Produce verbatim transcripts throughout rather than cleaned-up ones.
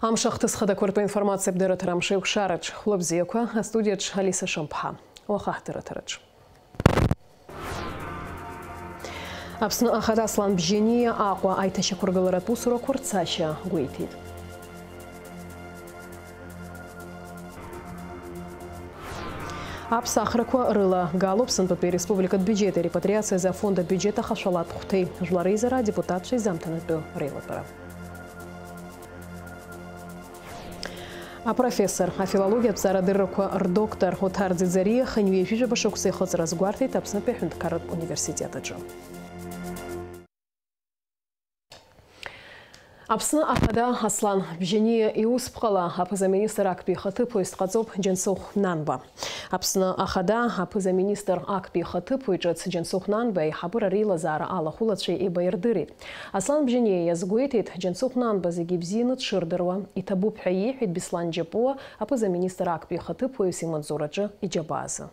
Амш ахҭыс хадақәа ртәы информациа абдырраҭара амшеиқәшараҿ. Хәлыбзиақәа, астудиаҿ Алиса Шамԥҳа. Уаха ҳдырраҭараҿ. Аԥсны Ахада Аслан Бжьаниа Аҟәа аиҭашьақәыргыларатә усурақәа рцашьа гәеиҭеит. Аԥсахрақәа рыла галоуп сынтәатәи ареспубликатә биуџьети арепатриациазы афонд абиуџьет ахашәалатә хәҭеи, жәлар реизара, адепутатцәа изамҭанатәу реилатәара. Апрофессор, афилологиатә ҵарадыррақәа рдоктор Оҭар Ӡиӡариа хынҩажәижәаба шықәса ихыҵра азгәарҭеит Аԥснытәи аҳәынҭқарратә университет аҿы. Аԥсны Ахада Аслан Бжьаниа иусԥҟала аԥыза-министр актәи ихаҭыԥуаҩс дҟаҵоуп Џьансыхә Нанба. Аԥсны Ахада аԥыза-министр актәи ихаҭыԥуаҩ ҿыц Џьансыхә Нанба аиҳабыра реилазаара алахәылацәеи еибаирдырит. Аслан Бжьаниа иазгәеиҭеит, Џьансыхә Нанба зегьы ибзианы дшырдыруа, иҭабуп ҳәа иеиҳәеит Беслан Џьапуа аԥыза-министр актәи ихаҭыԥуаҩс имаҵзураҿы иџьабаазы.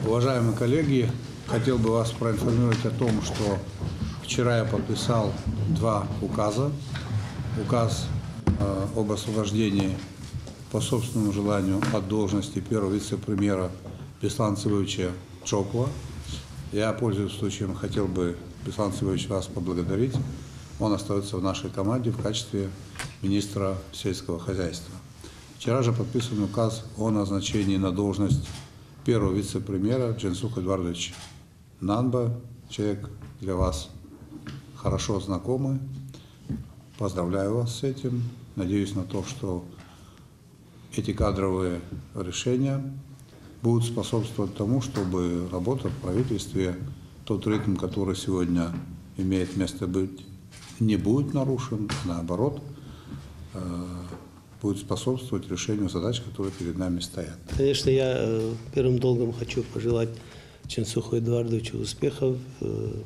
Уважаемые коллеги, хотел бы вас проинформировать о том, что вчера я подписал два указа. Указ, э, об освобождении по собственному желанию от должности первого вице-премьера Беслана Цыбиковича Чокова. Я, пользуясь случаем, хотел бы, Беслан Цыбикович, вас поблагодарить. Он остается в нашей команде в качестве министра сельского хозяйства. Вчера же подписан указ о назначении на должность первого вице-премьера Джансух Эдуардович Нанба, человек для вас хорошо знакомый. Поздравляю вас с этим. Надеюсь на то, что эти кадровые решения будут способствовать тому, чтобы работа в правительстве, тот ритм, который сегодня имеет место быть, не будет нарушен, а наоборот, э, будет способствовать решению задач, которые перед нами стоят. Конечно, я, э, первым долгом хочу пожелать Чинсуху Эдуардовичу успехов. Э,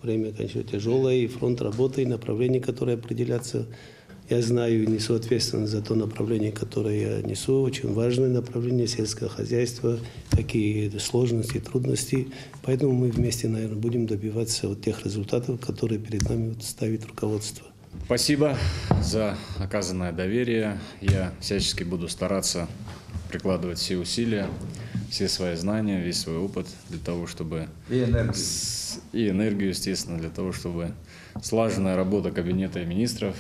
время, конечно, тяжёлое, и фронт работы, и направления, которые определятся. Я знаю и несу ответственность за то направление, которое я несу. Очень важное направление сельского хозяйства, какие сложности, трудности. Поэтому мы вместе, наверное, будем добиваться вот тех результатов, которые перед нами вот ставит руководство. Спасибо за оказанное доверие. Я всячески буду стараться прикладывать все усилия, все свои знания, весь свой опыт для того, чтобы... И энергию. С-, и энергию, естественно, для того, чтобы слаженная работа Кабинета министров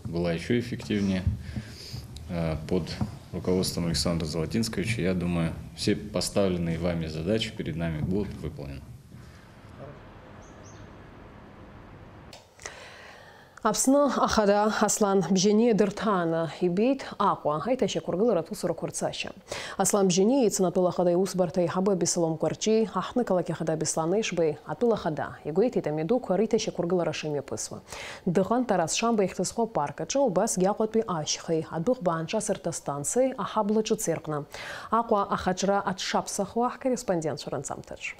была ещё эффективнее. Э, под руководством Александра Золотинского, я думаю, все поставленные вами задачи перед нами будут выполнены. Аԥсны Ахада Аслан Бжьаниа дырҭааны ибеит Аҟәа аиҭашьақәыргыларатә усурақәа рцашьа. Аслан Бжьаниа ицын атәыла ахада иусбарҭа аиҳабы Абессалом Кәарҷиеи, аҳҭнықалақь ахада Беслан Ешбеи, атәыла ахада, игәеиҭеит амҩадуқәа реиҭашьақәыргылара шымҩаԥысуа. Дыҟан Тарас Шамба ихьӡызхо апарк аҿы, убасгьы Аҟәатәи ашьхеи, адәыӷба аанҿасырҭа астанциеи аҳабла ҿыци рҟны. Аҟәа ахаҿра аҽшаԥсахуа ҳкорреспондентцәа рынҵамҭаҿ.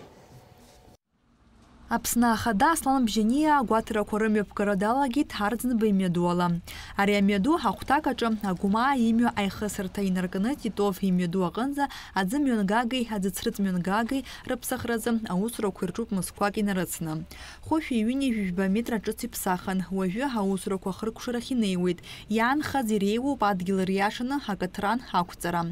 Аԥсны Ахада Аслан Бжьаниа агәаҭарақәа рымҩаԥгара далагеит Ҳарӡынба имҩаду ала. Ари амҩаду ҳахәҭак аҿы Агәмаа имҩа аихысырҭа инаркны Титов имҩаду аҟынӡа аӡымҩангагеи аӡыцрыҵмҩангагеи рыԥсахразы аусурақәа ирҿуп мызқәак инарыцны. Хәышәи ҩынҩажәи жәба метра ҿыц иԥсахын, уажәы аусурақәа ахыркәшарахь инеиуеит, иаанхаз иреиуоуп адгьыл ириашаны акаҭран ақәҵара.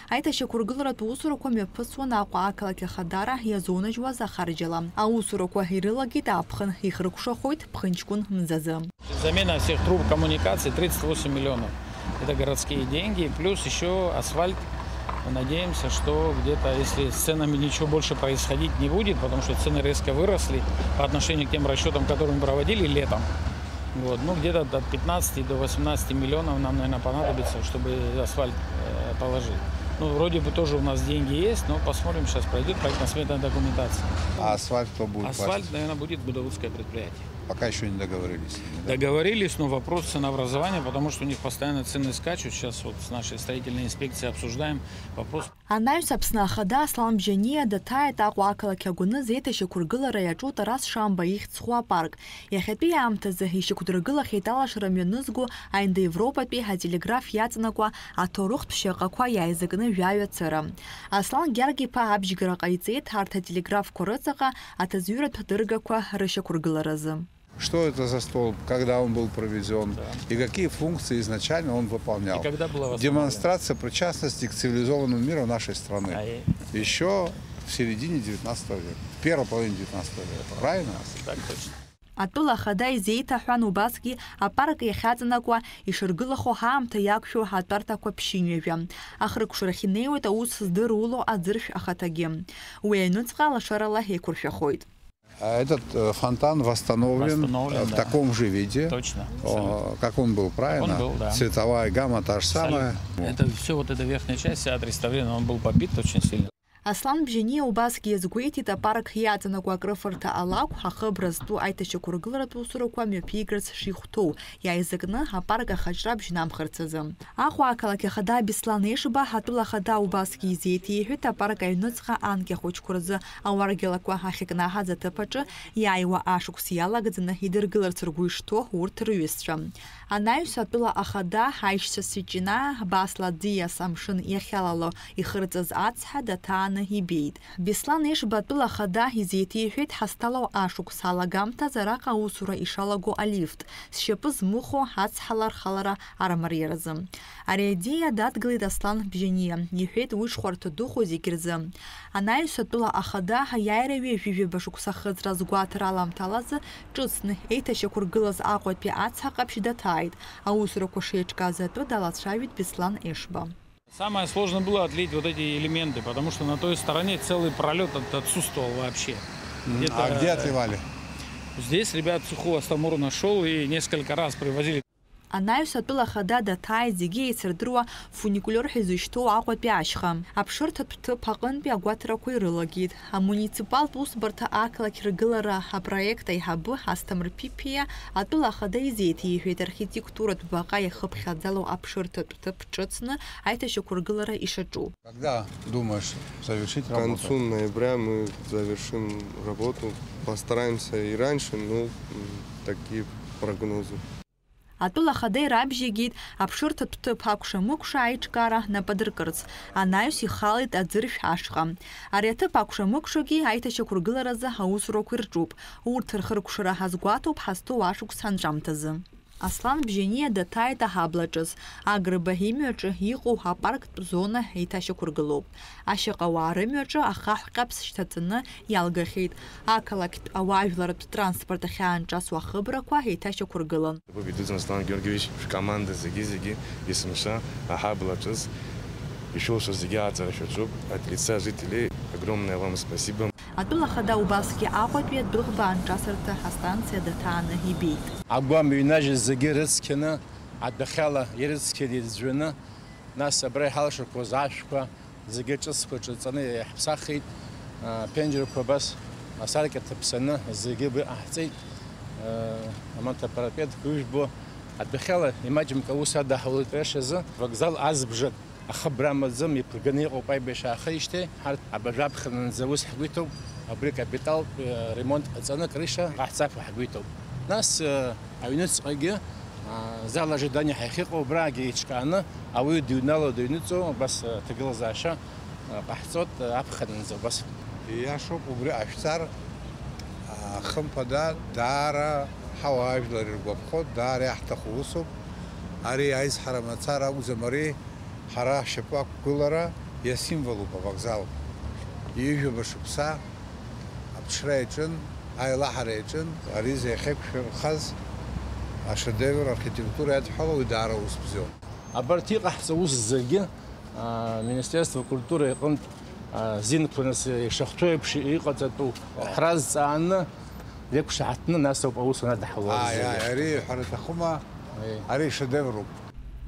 Аиҭашьақәыргыларатә усурақәа мҩаԥысуан Аҟәа ақалақь ахадара иазунажьуаз ахарџьала. Аусурақәа ирылагеит аԥхын, ихыркәшахоит ԥхынҷкәын мзазы. Замена всех труб коммуникаций тридцать восемь миллионов. Это городские деньги, плюс ещё асфальт. Мы надеемся, что где-то, если с ценами ничего больше происходить не будет, потому что цены резко выросли по отношению к тем расчётам, которые мы проводили летом, вот, ну, где-то от пятнадцати до восемнадцати миллионов нам, наверное, понадобится, чтобы асфальт, э, положить. Ну, вроде бы тоже у нас деньги есть, но посмотрим, сейчас пройдёт проектно-сметная документация. А асфальт кто будет класть? Асфальт, наверное, будет Гудауцкое предприятие. Пока ещё не договорились с ними, да? Договорились, но вопрос ценообразования, потому что у них постоянно цены скачут. Сейчас вот с нашей строительной инспекцией обсуждаем вопрос. Анаҩс Аԥсны Ахада Аслан Бжьаниа даҭааит Аҟәа ақалақь агәаныза еиҭашьақәыргылара иаҿу Тарас Шамба ихьӡ зху апарк. Иахьатәи аамҭазы ишьақәдыргылахьеит алашара мҩанызго аиндоевропатәи ателеграф иаҵанакуа аҭоурыхтә шьаҟақәа иааизакны жәаҩа цыра. Аслан Гьаргь-иԥа абжьгара ҟаиҵеит арҭ ателеграфқәа рыҵаҟа аҭыӡҩратә дыргақәа рышьақәыргыларазы. Что это за столб, когда он был проведен и какие функции изначально он выполнял. И когда была восстановлена. Демонстрация причастности к цивилизованному миру нашей страны. А, и Еще в середине девятнадцатого века, в первой половине девятнадцатого века. Правильно? Так точно. Атәыла ахада изеиҭаҳәан убасгьы апарк иахьаҵанакуа ишыргылахо ҳаамҭа иақәшәо атәарҭақәа ԥшьынҩажәа. Ахыркәшарахь инеиуеит аус здыруло аӡыршә ахаҭагьы. Уи аҩныҵҟа лашарала еиқәыршәахоит. А этот, э, фонтан восстановлен, восстановлен, э, в, да, таком же виде, точно, о, абсолютно, как он был, правильно? Как он был, да. Цветовая гамма та же самая. Абсолютно. Это всё, вот эта верхняя часть вся отреставрирована, он был побит очень сильно. Аслан Бжьаниа убасгьы иазгәеиҭеит, апарк иаҵанакуа акрыфарҭа алакә ахыбра зтәу аиҭашьақәыргыларатә усурақәа мҩаԥигарц шихәҭоу, иааизакны апарк ахаҿра бжьнамхырц азы. Аҟәа ақалақь ахада Беслан Ешба атәыла ахада убасгьы изеиҭеиҳәеит, апарк аҩныҵҟа анкьа хәыҷқәа рзы ауаргьалақәа ахьыкнаҳаз аҭыԥ аҿы иааиуа ашықәс иалагӡаны идыргыларц ргәы ишҭоу урҭ рҩызцәа. Анаҩс атәыла ахада аишьцәа Светчина, Басла Диас амшын иахьалало ихырҵаз ацҳа даҭааны ибеит. Беслан Ешба атәыла ахада изеиҭеиҳәеит ҳазҭалоу ашықәс алагамҭазы араҟа аусура ишалаго алифт, зшьапы змыхәо ацҳа лархалара армариаразы. Ари аидеиа дадгылеит Аслан Бжьаниа, иҳәеит уи шхәарҭа дыҟоу зегь рзы. Анаҩс атәыла ахада аиааира ҩажәи жәаба шықәса ахыҵра азгәаҭара аламҭалазы ҿыцны еиҭашьақәыргылаз Аҟәатәи ацҳа ҟаԥшь даҭааит, аусурақәа шеиҿкааз атәы далацәажәеит Беслан Ешба. Самое сложное было отлить вот эти элементы, потому что на той стороне целый пролёт от-, отсутствовал вообще. Мгм. Где-то, а где э, отливали? Здесь ребят Сухого Стамуру нашёл и несколько раз привозили. Анаҩс атәыла ахада даҭааит, зегьы еицырдыруа фуникулиор ҳәа изышьҭоу Аҟәатәи ашьха. Аԥшырҭатә ҭыԥ аҟынтәи агәаҭарақәа ирылагеит. Амуниципалтә усбарҭа ақалақь ргылара апроект аиҳабы Асҭамыр Ԥиԥиа атәыла ахада изеиҭеиҳәеит архитектуратә баҟа иахыԥхьаӡало аԥшырҭатә ҭыԥ ҿыцны аиҭашьақәыргылара ишаҿу. Когда думаешь завершить работу? К концу ноября мы завершим работу. Постараемся и раньше, но, м, такие прогнозы. Атәыла ахада ирабжьеигеит аԥшырҭатә ҭыԥ акәша-мыкәша аиҿкаара нап адыркырц, анаҩс ихалеит аӡыршә ашҟа. Ари аҭыԥ акәша-мыкәшагьы аиҭашьақәыргыларазы аусурақәа ирҿуп. Урҭ рхыркәшара ҳазгәаҭоуп ҳазҭоу ашықәс анҵәамҭазы. Аслан Бжьаниа даҭааит аҳабла ҿыц. Агрба имҩаҿы иҟоу апарктә зона еиҭашьақәыргылоуп. Ашьаҟауаа рымҩаҿы ахаҳә ҟьаԥс шьҭаҵаны иалгахьеит. Ақалақьтә ауаажәларратә транспорт ахьаанҿасуа ахыбрақәа еиҭашьақәыргылан. Бедуцин Аслан Георгиевич, шәкоманда зегьы-зегьы, есымша аҳабла ҿыц ишәылшо зегьы аҵара шәаҿуп. От лица жителей огромное вам спасибо. Атәыла ахада убасгьы Аҟәатәи адәыӷба анҿасырҭа астанциа даҭааны ибеит. Агәам иҩнажьыз зегьы рыцқьаны, адәахьала ирыцқьаны ирӡәӡәаны, нас абра иҳалшақәоз ашәқәа зегьы ҿыцқәа ҿыҵаны иаҳԥсахит, а, ԥенџьырқәа абас асаркьа ҭаԥсаны зегьы абри ҟаҳҵеит, а, аманҭа апарапетқәа ҩыжәбо, адәахьала имаҷымкәа аус адаҳулеит рышазы, вокзал азбжак. Ахыбра амаӡам, иԥырганы иҟоуп аибашьра аахижьҭеи, ҳарҭ абыржәы аԥхынынӡа аус ҳгәы иҭоуп, абри капиталтә, э, ремонт ҟаҵаны акрыша ҟаҳҵап ҳәа ҳгәы иҭоуп. Нас, э, аҩныҵҟагьы, а, зал ожидания ҳахьыҟоу, абраагьы еиҿкааны, ауаҩы дыҩнало, дыҩныҵуа, убас, э, аҭагылазаашьа, э, ҟаҳҵоит, э, аԥхынынӡа убас. Ииашоуп, убри ҟашәҵар, а, хымԥада, даара ҳауаажәлар иргәаԥхоит, даара иаҳҭаху усуп. Ари аизҳара мацара акәӡам, ари Ҳара ҳшьапы ақәгылара иасимволуп авокзал. Ҩажәаба шықәса аԥҽра иаҿын, аилаҳара иаҿын, ари зеиӷьеиқәшәырхаз ашедевр архитектура иадҳәало уи даара ус бзиоуп. Абарҭ иҟаҳҵо ус зегьы, а, Министерство культуры иҟынтә, а, зинқәанас ишахәҭоу еиԥш иҟаҵатәу ҳразҵааны, иқәшаҳаҭны, нас ауп аус анадҳауа. Ааи, зегьы. Ааи, ари ҳәара аҭахума, ари шедевруп.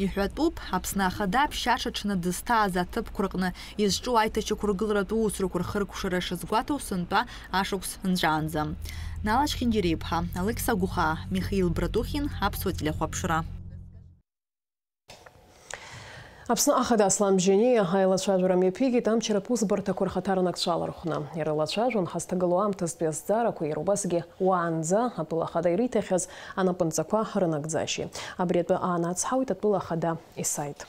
Иҳәатәуп, Аԥсны Ахада аԥшьаша аҽны дызҭааз аҭыԥқәа рҟны изҿу аиҭашьақәыргыларатә усурақәа рхыркәшара шазгәаҭоу сынтәа ашықәс нҵәаанӡа. Нала Чхинџьариа-иԥҳа, Алықьса Гәыхаа, Михаил Братухин, Аԥсуа телехәаԥшра. Аԥсны Ахада Аслан Бжьаниа аилацәажәара мҩаԥигеит амчратә усбарҭақәа рхаҭа рнагцәала рхәны. Ирылацәажәон ҳазҭагылоу аамҭазтәи азҵаарақәа, иара убасгьы уаанӡа атәыла ахада ириҭахьаз анапынҵақәа рынагӡашьеи. Абри атәы аанацҳауеит атәыла ахада исаит.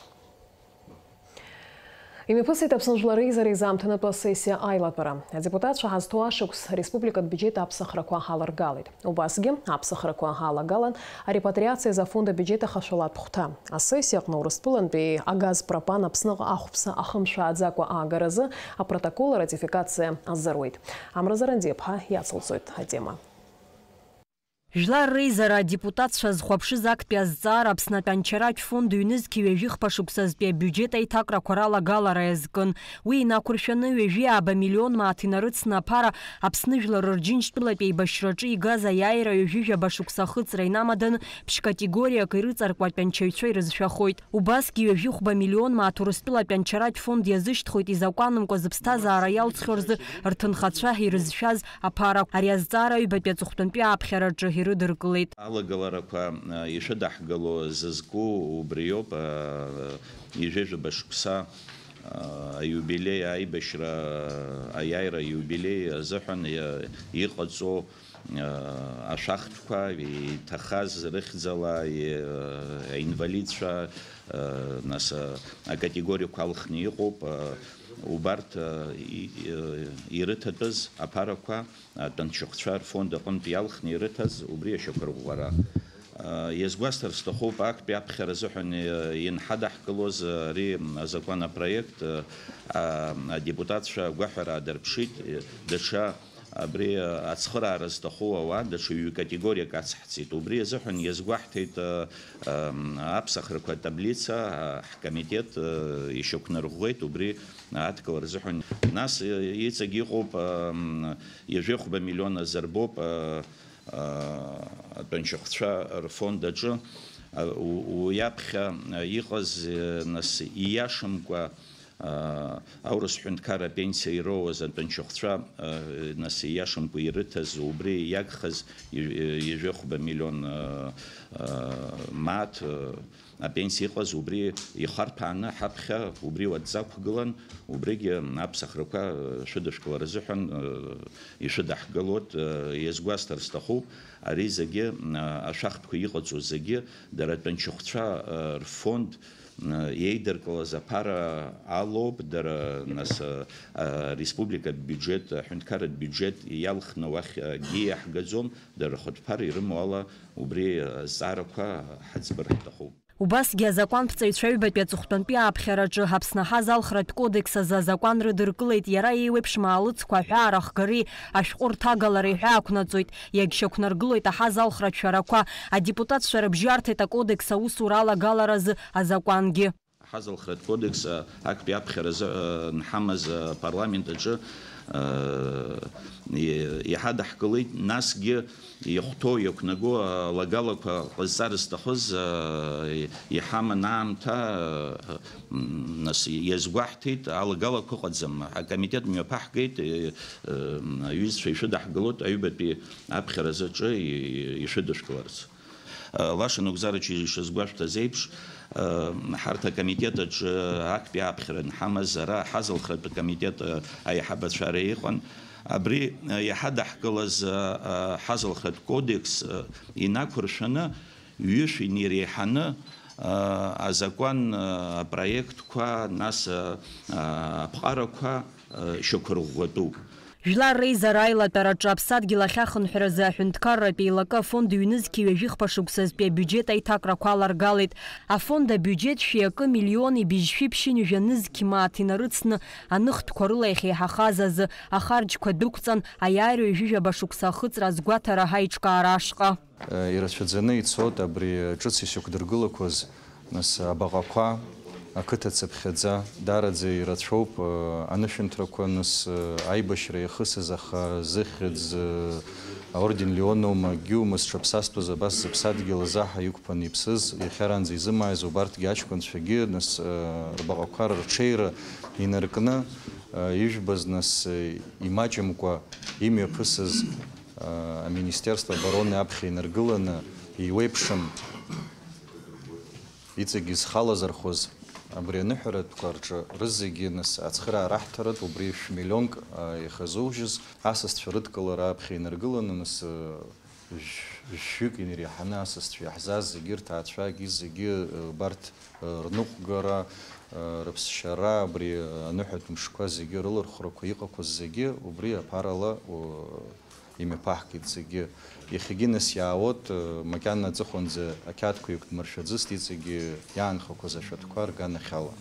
Имҩаԥысит Аԥсны Жәлар Реизара изаамҭанытәу асессиа аилатәара. Адепутатцәа ҳазҭоу ашықәс ареспубликатә биуџьет аԥсахрақәа ҳаларгалеит. Убасгьы, аԥсахрақәа ҳалагалан арепатриациазы афонд абиуџьет ахашәалатә хәҭа. Асессиа аҟны Урыстәылантәи агаз пропан Аԥсныҟа ахәԥса ахымшәааӡакәа аагаразы апротокол аратификациа азыруит. Амра Зарандиаԥҳа иацылҵоит атема. Жәлар Реизара адепутатцәа зхәаԥшыз актәи азҵаара Аԥсны атәанчаратә фонд ҩнызқьи ҩажәи хԥа шықәсазтәи абиуџьет аиҭакрақәа ралагалара иазкын. Уи инақәыршәаны ҩажәи ааба миллион мааҭ инарыцны аԥара Аԥсны жәлар рџьынџьтәылатә еибашьраҿы игаз аиааира ҩажәи жәаба шықәса ахыҵра инамаданы ԥшь категориак ирыҵаркуа атәанчаҩцәа ирызшәахоит. Убасгьы ҩажәи хәба миллион мааҭ Урыстәыла атәанчаратә фонд иазышьҭхоит изакәанымкәа зыԥсҭазаара иалҵхьоу рзы рҭынхацәа ирызшәаз аԥарақәа. Ари азҵаара аҩбатәи аҵыхәтәантәи ааԥхьараҿы ирыдыркылеит. Алагаларақәа, а, ишәыдаҳгало зызку убриоуп, а, ҩажәи жәаба шықәса, а, аиубилеи аибашьра, аиааира аиубилеи азыҳәан иа-, иҟаҵоу ашәахтәқәа, иҭахаз рыхьӡала, и-, аинвалидцәа, нас, акатегориақәа алхны иҟоуп, убарҭ, и-, и-, ирыҭатәыз аԥарақәа, атәанчахәцәа рфонд аҟынтә иалхны ирыҭаз, убри ашьақәырӷәӷәара. Иазгәасҭар сҭахуп, актәи аԥхьара азыҳәан, инҳадаҳкылоз ари азакәанопроект, а, адепутатцәа агәаҳәара аадырԥшит, даҽа Абри, а, ацхыраара зҭаху ауаа даҽа ҩ-категориак ацҳҵеит. Убри азыҳәан иазгәаҳҭеит, а, ам, аԥсахрақәа атаблица, а, ҳкомитет, а, ишьақәнарӷәӷәеит убри адкылара азыҳәан. Нас, а, иҵегь иҟоуп, ам, ҩажәи хәба миллион азырбоуп, а, а, атәанчахәцәа рфонд аҿы, а, у-, уи аԥхьа, а, иҟаз, а, нас ииашамкәа, Аурыс ҳәынҭқарра апенсиа ироуаз атәанчахәцәа, нас, ииашамкәа ирыҭаз, убри иагхаз ҩажәи хәба миллион мааҭ апенсиа иҟаз, убри ихарҭәааны ҳаԥхьа убри уаҵәы ақәгылан, убригьы аԥсахрақәа шәыдышәкылара азыҳәан ишәыдаҳгалоит. Иазгәасҭар сҭахуп, ари зегьы, ашәахтәқәа иҟаҵоу зегьы, дара атәанчахәцәа рфонд еидыркылаз аԥара алоуп, дара, нас, а, ареспубликатә биуџьет, аҳәынҭқарратә биуџьет иалхны уахь акгьы иаҳгаӡом, дара рхатә ԥара ирымоу ала убри азҵаарақәа ҳаӡбыр ҳҭахуп. Убасгьы азакәанԥҵаҩцәа аҩбатәи аҵыхәтәантәи ааԥхьараҿы Аԥсны аҳазалхратә кодекс азы азакәан рыдыркылеит, иара еиуеиԥшым аалыҵқәа аҳәаа рахгареи ашәҟәы рҭагалареи ҳәа ақәнаҵоит. Иагьшьақәнаргылоит аҳазалхратә шәарақәа. Адепутатцәа рыбжьы арҭеит акодекс аусура алагаларазы азакәангьы. Аҳазалхратә кодекс, а, актәи аԥхьаразы, а, нҳамаз, а, апарламент аҿы, а, и-, иҳадаҳкылеит, насгьы иахәҭоу, иақәнаго алагалақәа ҟазҵара зҭахыз, а, и-, иҳаман аамҭа, а, м, нас иазгәаҳҭеит, алагалақәа ыҟаӡам. Акомитет мҩаԥаҳгеит, и-, ы, аҩызцәа ишәыдаҳгалоит аҩбатәи аԥхьаразы аҿы и-, ишәыдышәкыларц. Лаша нагәзарачы ишазгәашәҭаз еиԥш, ҳарҭ акомитет аҿы актәи ааԥхьара анҳамаз, ара аҳазалхратә акомитет аиҳабацәа ара иҟан. Абри иҳадаҳкылаз аҳазалхратә кодекс инақәыршәаны, ҩышә инареиҳаны, азакәан апроектқәа, нас аԥҟарақәа шьақәырӷәӷәатәуп. Жәлар реизара аилатәараҿы аԥсадгьыл ахьахынҳәразы аҳәынҭқарратә еилакы афонд ҩнызқьи ҩажәи хԥа шықәсазтәи абиуџьет аиҭакрақәа аларгалеит. Афонд абиуџьет шәи акы миллиони быжьшәи ԥшьынҩажәа нызқь мааҭ инарыцны, аныхтәқәа рыла иахьеиҳахаз азы ахарџьқәа дәықәҵан, аиааира ҩажәи жәаба шықәса ахыҵра азгәаҭара аиҿкаара ашҟа. Ирацәаӡаны ицоит абри ҿыц ишьақәдыргылақәаз. Нас абаҟақәа, ақыҭа цыԥхьаӡа, даараӡа ирацәоуп, э, анышәынҭрақәа, нас, э, аибашьра иахысыз, аха зыхьӡ, э, аорден Леон аума, акгьы умаз, ҽаԥсазтәыз абас зыԥсадгьыл азы аҳа иқәԥаны иԥсыз, иахьараанӡа изымааиз убарҭгьы аҷкәынцәагьы, нас, э, рбаҟақәа рырҽеира инаркны, э, ижәбаз, нас, э, имаҷымкәа имҩаԥысыз, э, аминистерство обороны аԥхьа инаргыланы, еиуеиԥшым иҵегь изхалазырхәыз абри аныҳәаратәқәа рҿы рызегьы, нас, ацхыраара аҳҭаратә, убри шә-миллионк, а, иахьазужьыз асасцәа рыдкылара аԥхьа инаргыланы, нас, а, жә-, жәшәҩык инареиҳаны асасцәа иаҳзааз зегьы, рҭаацәагьы зегьы, а, убарҭ, а, рныҟәгара, Рыԥсшьара, абри аныҳәатә мшқәа зегьы, рылырхәрақәа иҟақәаз зегьы убри аԥарала, у, имҩаԥаҳгеит зегьы. Иахьагьы нас иаауеит, макьана аҵыхәанӡа ақьаадқәа еиқәдмыршәаӡыст, иҵегьы иаанхақәаз ашәатәқәа рганахьала.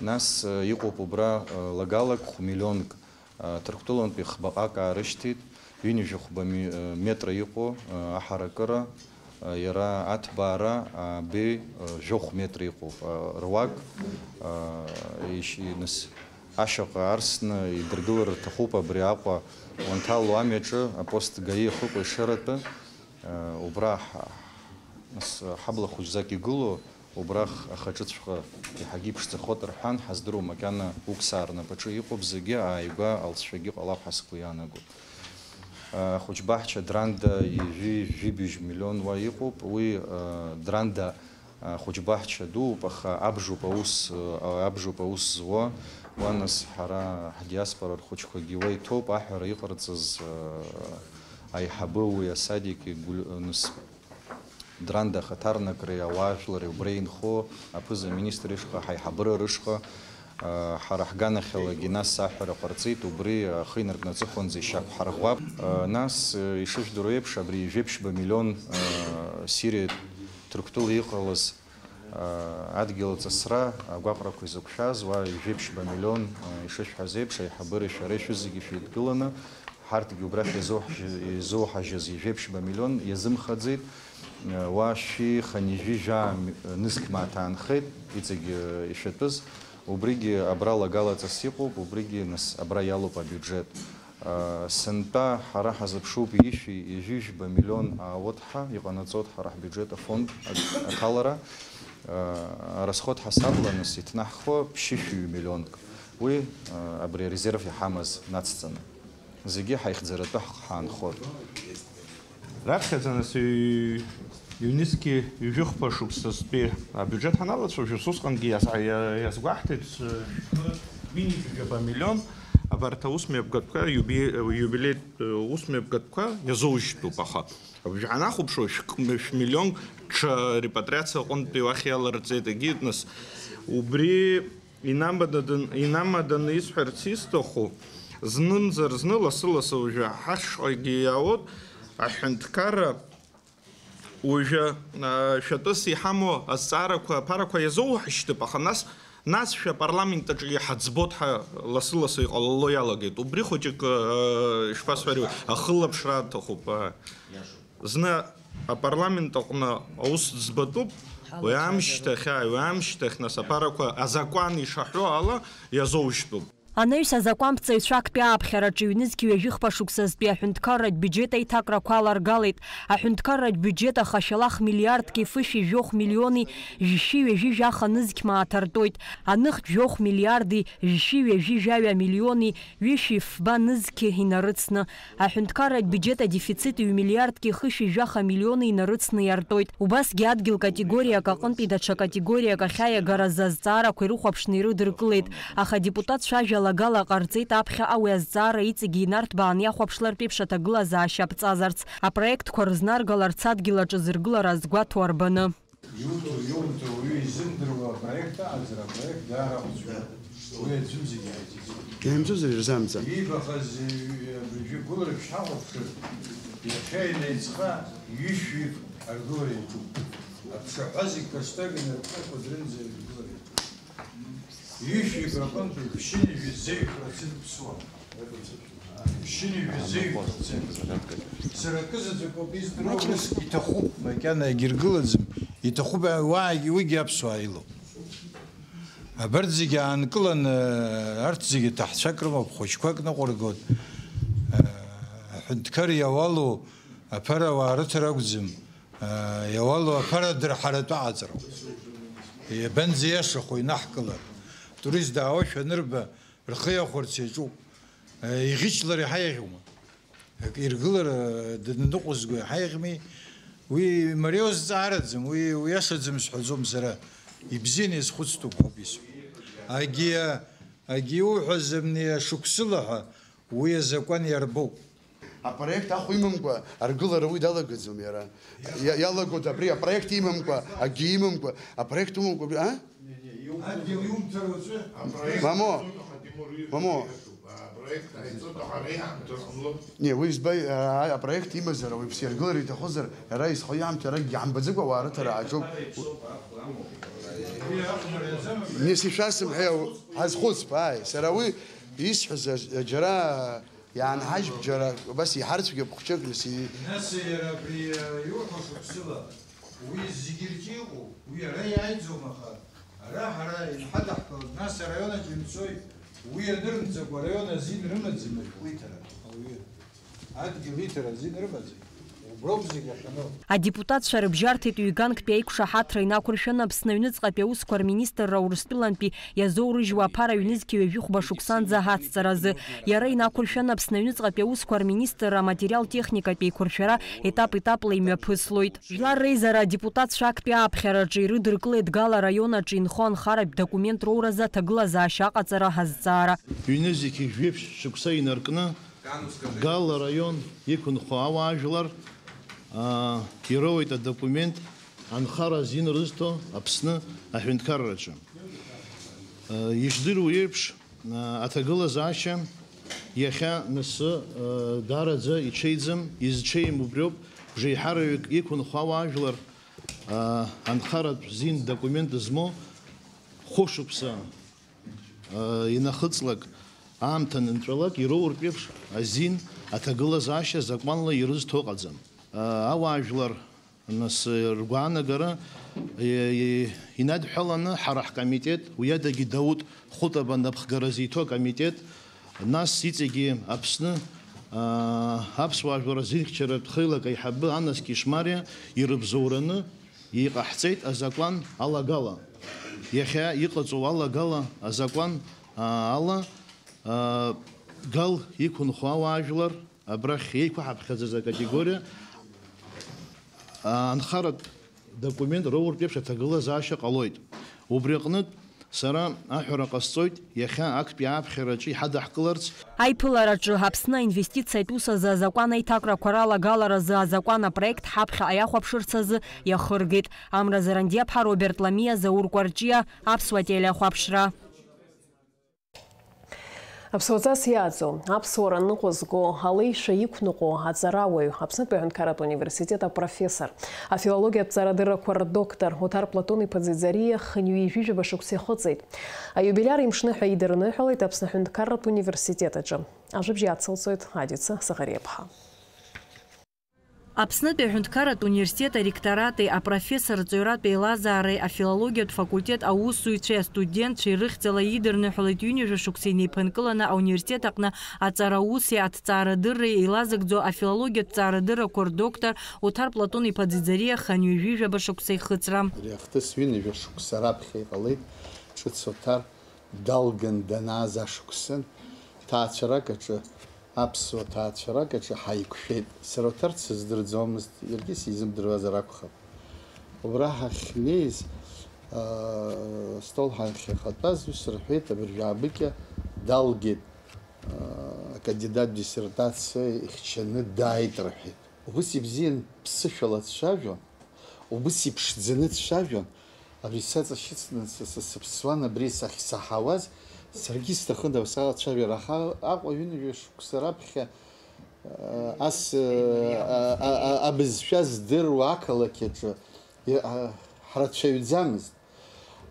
Нас, э, иҟоуп убра, э, лагалак хә-миллионк, э, Ҭырқәтәылантәи хбаҟак аарышьҭит, ҩынҩажәи хәба ми-, э, метра иҟоу, э, аҳаракыра, э, иара аҭбаара, э, беи, э, жәохә метра иҟоуп, э, руак, э, ишь-, иныс-, ашьаҟа арсны идыргылар рҭахуп абри Аҟәа уанҭалоу амҩаҿы апост ГАИ ахықәкы ишаратәы, э, убра ҳа-, нас ҳабла хәыҷӡак игылоу, убрахь ахаҿыҵәҟьа иаҳагьы иԥшӡахоит рҳәан, ҳаздыруам макьана уксаа рнапаҿы иҟоуп зегьы, ааигәа алҵшәагьы ҟалап ҳәа сгәы иаанагоит. Ахәыҷбаҳча Дранда ҩажәи жәибжь миллион уа иҟоуп, уи, э, Дранда, э, хәыҷбаҳча дууп, аха абжоуп аус, э, абжоуп аус зуа, уа нас ҳара ҳдиаспора рхәыҷқәагьы уа иҭоуп, аҳәара иҟарҵаз, э, аиҳабы уи асадик игәль-, ныс-, Дранда ахаҭарнакреи ауаажәлари убра инхо аԥыза-министр ишҟа, ҳаиҳабыра рышҟа, а, ҳара ҳганахьалагьы нас аҳәара ҟарҵеит, убри ахы инаркны аҵыхәанӡа ишьақәҳарӷәӷәап. А, нас, э, ишыжәдыруа еиԥш, абри жәеиԥшьба миллион, а, Сириа Ҭырқәтәыла иҟалаз, а, адгьыл аҵысра, агәаҟрақәа изықәшәаз, уа жәеиԥшьба миллион, а, ишышәҳәаз еиԥш, аиҳабыреи шәареи шәызегьы шәеидгыланы, ҳарҭгьы убрахь иазуҳ-, изуҳажьыз ижәеиԥшьба миллион иазымхаӡеит. Уа шәи хынҩажәи жәаа нызқь мааҭ аанхеит, иҵегь ишәатәыз. Убригьы абра лагалаҵас иҟоуп, убригьы нас абра иалоуп абиуџьет. Сынтәа ҳара ҳазыԥшуп ҩышәи ҩажәи жәба миллион аауеит ҳәа, иҟанаҵоит ҳара ҳбиуџьет афонд аҭалара. Арасход ҳасабла нас иҭнаҳхуа ԥшьышәи миллионк. Уи абри арезерв иҳамаз нацҵаны. Зегьы ҳаихьӡаратәы ҳхы ҳаанхоит. Раԥхьаӡа нас ҩ-, ҩнызқьи ҩажәи хәба шықәсазтәи абиуџьет ҳаналацәажәоз, усҟангьы иаз-, иа-, иазгәаҳҭеит, э, шәҟәы ҩынҩажәи жәаба миллион абарҭ аус мҩаԥгатәқәа, иуби-, иубилеитә, э, ус мҩаԥгатәқәа иазоужьтәуп, аха уажә ҳанахәаԥшуа, шәк-, шә-миллион ҽа репатриациа аҟынтәи уахь иаларҵеит, егьи нас убри Инамаданы, инамаданы исҳәарц исҭаху, знымзар зны, лассы-лассы уажәы ҳашҟагьы иаауеит аҳәынҭқарра, уажәы, а, шәатәыс иҳамоу азҵаарақәа аԥарақәа иазоуҳашьҭып, аха нас, нас шәа апарламент аҿы иҳаӡбоит ҳәа лассы-лассы иҟалало иалагеит. Убри хәыҷык, а, ишԥасҳәари, ахылаԥшра аҭахуп, а. Зны апарламент аҟны аус ӡбатәуп, уи амшьҭахь, ааи, уи амшьҭахь, нас, аԥарақәа азакәан ишаҳәо ала иазоужьтәуп. Анаҩс азакәанԥҵаҩцәа актәи ааԥхьараҿы ҩнызқь ҩажәи хԥа шықәсазтәи аҳәынҭқарратә биуџьет аиҭакрақәа аларгалеит. Аҳәынҭқарратә биуџьет ахашәалах миллиардки фышәи жәохә миллиони жәшәи ҩажәи жәаха нызқь мааҭ артоит. Аныхтә жәохә миллиарди жәшәи ҩажәи жәаҩа миллиони ҩышәи фба нызқь инарыцны. Аҳәынҭқарратә биуџьет адефицит ҩ-миллиардки хышәи жәаха миллиони инарыцны иартоит. Убасгьы адгьыл категориак аҟынтәи даҽа категориак ахь аиагаразы азҵаарақәа ирыхәаԥшны ирыдыркылеит, аха адепутатцәа ажәалагала ҟарҵеит аԥхьаҟа уи азҵаара иҵегьы инарҭбааны иахәаԥшлартә еиԥш аҭагылазаашьа аԥҵазарц, апроектқәа рызнаргаларц адгьыл аҿы зыргылара азгәаҭо арбаны. Иуҭо, иумҭо уаҩы изымдыруа апроект аҟаҵара, апроект даара ахәыцуп. Уи аӡәымзаргьы ааизыгӡом. Иаамҭазар ирзаамҵан. Иибахаз, э, абыржәы гәылара шәҳахәаԥшыр, иахьа инаиҵҟа ҩышәҩык аргылара иаҿуп. Аԥшаҳәа зегь касҭак инаркны акәадранӡа аргылара иаҿуп. Ҩышәҩык рҟынтә ԥшьынҩажәи зеижә процент ԥсуан. Ԥшьынҩажәи зеижә процент. Сара акы заҵәык ауп издыруа, ус иҭахуп, макьана егьыргылаӡам, иҭахуп, уаагьы, уигьы аԥсуаа илоуп. Абарҭ зегьы аанкыланы, арҭ зегьы ҭаҳцәак рымоуп, хәыҷқәак ныҟәыргоит. Аҳәынҭқар иауалу аԥара ауаа рыҭара акәӡам, иауалу аԥара дырҳаратәы аҟаҵароуп. Иабанӡа иашахо инаҳкылар? Турист даауашәа анырба, рхы иахәарц иаҿуп. Иӷьычлар иаҳа иаӷьума? Акы иргылар, дынныҟәызго иаҳа иаӷьми? Уи мариоу зҵаараӡам, уи, уи иашаӡам сҳәаӡом сара. Ибзианы иазхәыцтәуп ҳәоуп исҳәо. Агьи, агьи иуҳәаз амни ашықәсыла ҳәа, уи азакәан иарбоуп. Апроект ахә имамкәа аргылара уи далагаӡом иара. Иа-, иалагоит абри апроект имамкәа, акгьы имамкәа, апроект умамкәа, а? Адгьыл иумҭар уаҵәы. Мамоу, мамоу. Апроект ҟаиҵоит, аха ари аамҭа ҟамло. Не, уи збаҩ, а, апроект имазар, ауаҩԥс иаргылар иҭахызар, иара изхо иаамҭа, иарагь иаҳамбаӡакәа ауаа рыҭара ааҿоуп. Не, сишәасымҳәеи, ҳазхәыцп, ааи, сара уи исҳәаз аџ-, џьара иаанҳажьп, џьара убас иҳарцәгьоуп хәҷык, нас и- Нас иара абри, а, иуҳәо шықәсыла, уи зегьы рҿы иҟоу, уи ара иааиӡом, аха ара ҳара иҳадаҳкылоит, нас араион аҿы имцои, уи анырымҵакәа араион азин рымаӡами уиҭара, ауаҩы? Адгьыл иҭара азин рымаӡами? Уброуп зегь ахьану. Адепутатцәа рыбжьарҭеит ҩганктәи аиқәшаҳаҭра инақәыршәаны Аԥсны аҩныҵҟатәи аусқәа рминистрра Урыстәылантәи иазоурыжьуа аԥара ҩнызқьи ҩажәи хәба шықәсанӡа аҳацҵаразы. Иара инақәыршәаны Аԥсны аҩныҵҟатәи аусқәа рминистрра аматериал-техникатә еиқәыршәара етап-етапла имҩаԥыслоит. Жәлар реизара адепутатцәа актәи ааԥхьараҿы ирыдыркылеит Гал араион аҿы инхо анхаратә документ роуразы аҭагылазаашьа аҟаҵара азҵаара. Ҩнызқьи жәиԥшь шықәса инаркны Гал араион иқәынхо ауаажәлар, аа, ироуеит адокумент анхара азин рызҭо Аԥсны аҳәынҭқарраҿы. Ишдыру еиԥш, аҭагылазаашьа иахьа насы даараӡа иҽеиӡам, изҽеим убриоуп, бжеиҳараҩык иқәынхо ауаажәлар анхаратә зин документ змоу хәышықәса инахыҵлак, аамҭа анынҵәалак, ироуртә еиԥш азин аҭагылазаашьа закәанла ирызҭо ыҟаӡам. Ауаажәлар, нас, ргәаанагара инадҳәаланы ҳара ҳкомитет, уи адагьы Дауҭ Хәытаба напхгара зиҭо акомитет, нас иҵегьы Аԥсны аԥсуаа жәлар рзинхьчаратә хеилак аиҳабы Анас Кишмариа ирыбзоураны иҟаҳҵеит азакәан алагала. Иахьа иҟаҵоу алагала азакәан ала Гал иқәынхо ауаажәлар абрахь еиқәаҳаԥхьаӡаз акатегориа анхаратә документ роуртә еиԥш аҭагылазаашьа ҟалоит. Убри аҟнытә, сара аҳәара ҟасҵоит, иахьа актәи ааԥхьараҿы иҳадаҳкыларц. Аиԥылараҿы Аԥсны аинвестициатә ус азы азакәан аиҭакрақәа ралагаларазы азакәан апроект ҳаԥхьаҟа иахәаԥшырц азы иахыргеит Амра Зарандиаԥҳа, Роберт Ламиа, Заур Кәарҷиа, Аԥсуа телеахәаԥшра. Аԥсуаҵас иааӡо, аԥсуара ныҟәызго, алеишәа иқәныҟәо аҵарауаҩ, Аԥснытәи аҳәынҭқарратә университет апрофессор, афилологиатә ҵарадыррақәа рдоктор Оҭар Платон-иԥа Ӡиӡариа хынҩажәижәаба шықәса ихыҵит. Аиубилиар имшны ҳәа идырныҳәалеит Аԥсны аҳәынҭқарратә университет аҿы. Ажәабжь иацылҵоит Адица Саӷариаԥҳа. Аԥснытәи аҳәынҭқарратә университет аректорати апрофессор рҵаҩратә еилазаареи афилологиатә факультет аусзуҩцәеи астудентцәеи рыхьӡала идырныҳәалеит ҩынҩажәа шықәса инеиԥынкыланы ауниверситет аҟны аҵарауси аҭҵаарадырреи еилазыгӡо афилологиатә ҵаарадыррақәа рдоктор Оҭар Платон-иԥа Ӡиӡариа хынҩажәижәаба шықәса ихыҵра. Ари ахҭыс ҩынҩажәа шықәса раԥхьа иҟалеит, ҿыц Оҭар далган данааз ашықәсан, ҭаацәарак аҿы, аԥсуа ҭаацәарак аҿы ҳаиқәшәеит. Сара Оҭар дсыздырӡомызт, иаргьы сизымдыруазар акәхап. Убра ҳахьнеиз, аа, астол ҳахьахатәаз ус рҳәеит, абыржәы аабыкьа далгеит, аа, акандидат диссертациа ихьчаны дааит рҳәеит. Убыс ибзиан ԥсышәала дцәажәон, убыс иԥшӡаны дцәажәон. Абри саҵашьыцны са, са сыԥсуан, абри сахьсаҳауаз, саргьы исҭахын абасала ацәажәара, аха Аҟәа ҩынҩажәа шықәса раԥхьа, ас, а, а, а, абызшәа здыруа ақалақь аҿы, а, ҳрацәаҩӡамызт.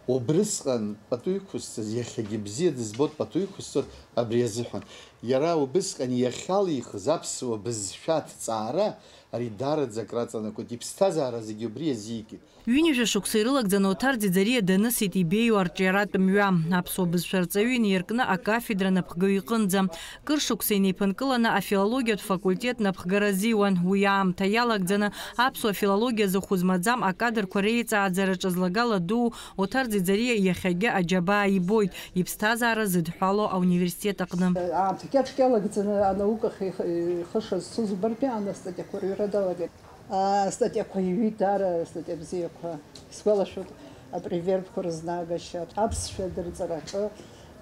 Убрысҟан пату иқәысҵаз, иахьагьы бзиа дызбоит пату иқәысҵоит абри азыҳәан. Иара убысҟан иахьалихыз аԥсуа бызшәа аҭҵаара ари даараӡа акраҵанакуеит, иԥсҭазаара зегьы убри иазикит. Ҩынҩажәа шықәса ирылагӡаны Оҭар Ӡиӡариа данысит ибеиоу арҿиаратә мҩа, аԥсуа бызшәа арҵаҩы инаиркны акафедра напхгаҩ иҟынӡа. Кыр шықәса инеиԥынкыланы афилологиатә факультет напхгара азиуан. Уи аамҭа иалагӡаны аԥсуа филологиазы хәы змаӡам акадрқәа реиҵааӡараҿы злагала дуу Оҭар Ӡиӡариа иахьагьы аџьабаа ибоит иԥсҭазаара зыдҳәалоу ауниверситет аҟны. Аамҭа кьаҿ иалагӡаны анаукахь ихы шазцоз убартәи аан астатиақәа рыҩра далагеит. Астатиақәа иҩит даара, астатиа бзиақәа. Исгәалашәоит апровербқәа рызнаагашьа, аԥсшәа адырҵараҿы,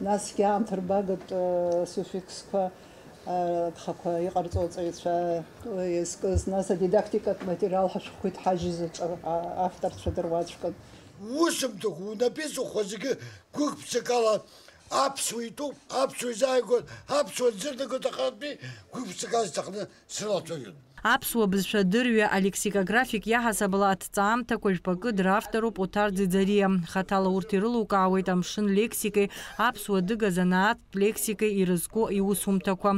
насгьы аамҭа рбагатә суффиксқәа агхақәа иҟарҵо аҵаҩцәа иазкыз, нас адидактикатә материал ҳашәҟәқәа иҭҳажьыз аҿы авторцәа дыруаӡәкын. Усымҭақәа унапы иҵыхәхәа зегьы гәык-ԥсыкала аԥсуа итәуп, аԥсуа изааигәан, аԥсуа нзырнагоит аҟнытәи гәык-ԥсыкала сҭахны срылацәажәон. Аԥсуа бызшәа адырҩа алексикографик иаҳасабала аҭҵаамҭақәа жәпакы дравторуп Оҭар Ӡиӡариа. Хаҭала урҭ ирылукаауеит амшын лексикеи аԥсуа адыга занааҭтә лексикеи ирызку иусумҭақәа.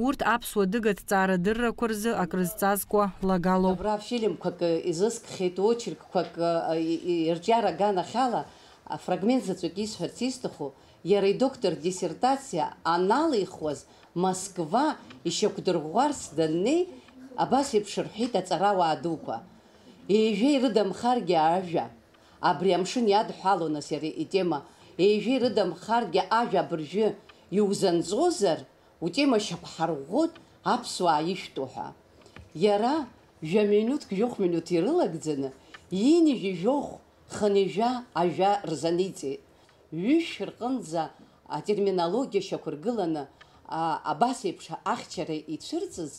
Урҭ аԥсуа адыга ҭҵаарадыррақәа рзы акрызҵазкуа лагалоуп. Абра фильмқәак изыскхьеит, очеркқәак, и-, и-, ирҿиара аганахьала, афрагмент заҵәык исҳәарц исҭаху, иара идоктор диссертациа аналихуаз Москва ишьақәдырӷәӷәарц даннеи, абас еиԥш рҳәеит аҵарауаа дуқәа. Ежәа ирыдамхаргьы ажәа, абри амшын иадҳәалоу, нас, иара итема, ежәа ирыдамхаргьы ажәа абыржәы иузанҵозар, утема шьақәҳарӷәӷәоит аԥсуаа ишәтәу ҳәа. Иара жәа-минуҭк, жәохә минуҭ ирылагӡаны, ҩынҩажәи жәохә, хынҩажәа ажәа рзаниҵеит. Ҩышә рҟынӡа атерминологиа шьақәыргыланы, а, абас еиԥш ахьчара ицәырҵыз,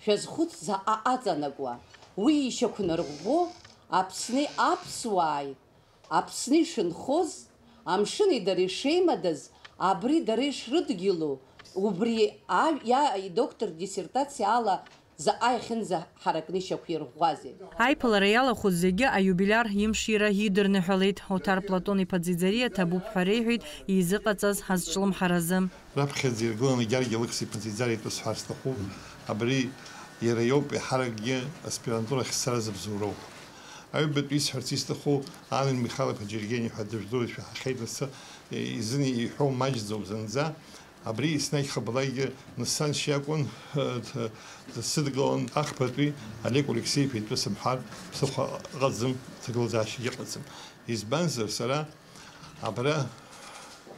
шәазхәыц заҟа аҵанакуа, уи ишьақәнарӷәӷәо Аԥсни аԥсуааи, Аԥсны ишынхоз, амшыни дареи шеимадаз, абри дара ишрыдгьылу, убри аҩ-, иа-, идоктор диссертациа ала заҟа иахьынӡаҳаракны ишьақәирӷәӷәазеи? Аиԥылара иалахәыз зегьы аиубилиар имшира идырныҳәалеит. Оҭар Платон-иԥа Ӡиӡариа ҭабуп ҳәа реиҳәеит изыҟаҵаз азҿлымҳаразы. Раԥхьаӡа иргыланы Гьаргьа Алықьса-иԥа Ӡиӡариа итәы сҳәар сҭахуп. Абри иара иоуп еиҳаракгьы аспирантурахь сцара зыбзоуроу. Аҩбатәи исҳәарц исҭаху, Ален Михаил-иԥа Џьергени ҳәа дыжәдыруеит, шәаҳахьеит лассы, изын иҳәоу маҷӡоуп зынӡа. Абри еснагь хабалакгьы нысаншьа иакәын, д-, дсыдгылан, ахԥатәи Олег Алексеи-иԥа итәы сымҳәар ԥсыхәа ыҟаӡам, ҭагылазаашьагьы ыҟаӡам. Избанзар, сара абра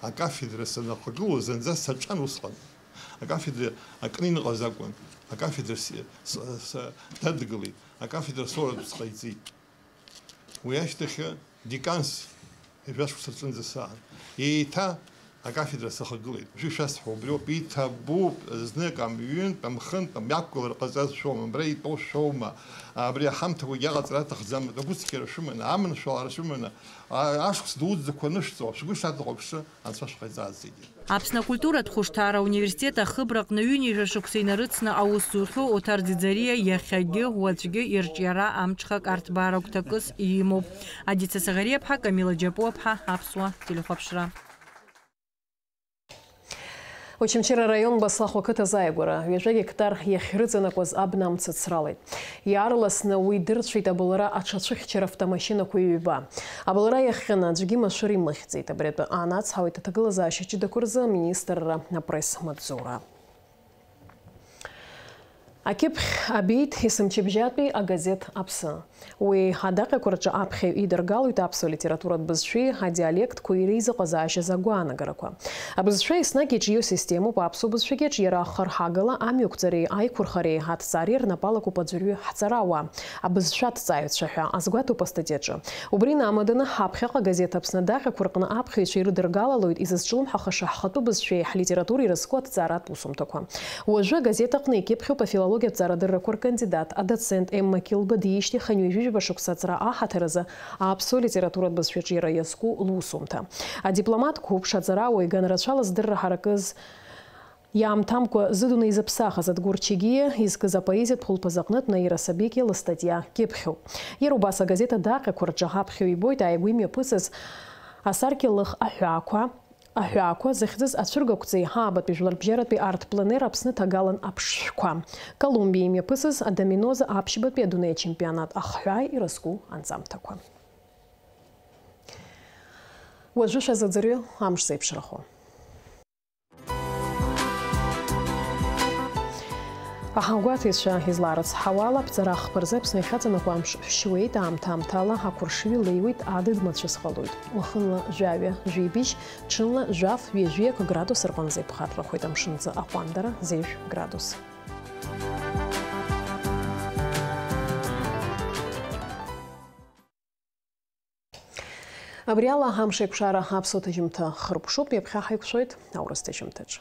акафедра санахагылоу зынӡа саҿан усҟан. Акафедра акны иныҟаз акәын. Акафедра с-, с-, с-, дадгылеит. Акафедра соратә сҟаиҵеит. Уи ашьҭахь деканс ҩажәа шықәса рҿынӡа саан. Еиҭа акафедра сахагылеит. Уажәы шәасҳәо убриоуп, иҭабуп, знык, амҩынтә, амхынтә, амҩақәгылара ҟаҵаз шәоума, абра итәоу шәоума, абри аҳамҭақәагьы аҟаҵара аҭахӡам, агәыцқьара шәыманы, аманшәалара шәыманы, а-, ашықәс дуӡӡақәа анышәҵо, шәгәы шаҭаху аԥшы, Анцәа шәҟаиҵааит зегьы. Аԥсны акультуратә хәышҭаара ауниверситет ахыбраҟны ҩынҩажәа шықәса инарыцны аус зухьоу Оҭар Ӡиӡариа иахьагьы, уаҵәгьы ирҿиара амҽхак арҭбаара гәҭакыс имоуп. Адица Саӷариаԥҳа, Камила Џьапуаԥҳа, Аԥсуа телехәаԥшра. Очамчыра араион Баслахә ақыҭа азааигәара ҩажәа гектар иахьрыҵанакуаз абна амца цралеит. Иаарласны уи дырцәеит абылра аҽацәыхьчара автомашьынақәа ҩба. Абылра иахҟьаны аӡәгьы машәыр имыхьӡеит. Абри атәы аанацҳауеит аҭагылазаашьа ҷыдақәа рзы аминистрра апресс-маҵзура. Акьыԥхь абеит есымчыбжьатәи агазеҭ Аԥсы. Уи адаҟьақәа рҿы аԥхьаҩ идыргалоит аԥсуа литературатә бызшәеи адиалектқәеи реизыҟазаашьаз агәаанагарақәа. Абызшәа еснагь иҿио системоуп аԥсуа бызшәагьы аҿиара аххарҳагала амҩақәҵареи аиқәырхареи аҭҵаареи рнапалакуп аӡәырҩы ҳҵарауаа, абызшәаҭҵааҩцәа ҳәа азгәаҭоуп астатиаҿы. Убри инамаданы, ҳаԥхьаҟа агазеҭ Аԥсны адаҟьақәа рҟны аԥхьаҩцәа ирыдыргалалоит изызҿлымҳахаша ҳхатәы бызшәеи ҳлитературеи ирызку аҭҵааратә усумҭақәа. Уажәы агазеҭ аҟны икьыԥхьуп афилологиатә ҵарадыррақәа ркандидат, адоцент Емма Килба диижьҭеи хынҩажәижәаба шықәса аҵра аҳаҭыр азы аԥсуа литературатә бызшәаҿы иара иазку лусумҭа. Адипломат қәыԥш, аҵарауаҩ, ганрацәала здырра ҳаракыз иаамҭамкәа зыдунеи зыԥсахыз Адгәыр Чегиа изкыз апоезиатә хәылԥазы аҟнытә Наира Сабикиа лыстатиа кьыԥхьуп. Иара убас агазеҭ адаҟьақәа рҿы ҳаԥхьаҩ ибоит ааигәа имҩаԥысыз асаркьа лых аҳәаақәа, Аҳәаақәа зыхьӡыз ацәыргақәҵеи ҳаабатәи жәларбжьаратәи арт-пленер Аԥсны ҭагалан аԥшшәқәа, Колумбиа имҩаԥысыз адоминоза аԥшьбатәи адунеи ачемпионат ахҳәааи ирызку анҵамҭақәа. Уажәы шәазыӡырҩы амш зеиԥшрахо. Аҳаугәаҭаҩцәа излаарыцҳауала, аԥҵара ахԥа рзы Аԥсны иахьаҵанакуа амш шьуеит, аамҭа-аамҭала ақәыршҩы леиуеит, адыд мацәыс ҟалоит. Уахынла жәаҩа, жәибжь, ҽынла жәаф, ҩажәи акы градус рҟынӡа иԥхаррахоит, амшын аӡы аҟәандара зежә градус. Абри ала амш еиқәшара аԥсуа ҭыжьымҭа хыркәшоуп, ҩаԥхьа ҳаиқәшәоит аурыс ҭыжьымҭаҿ.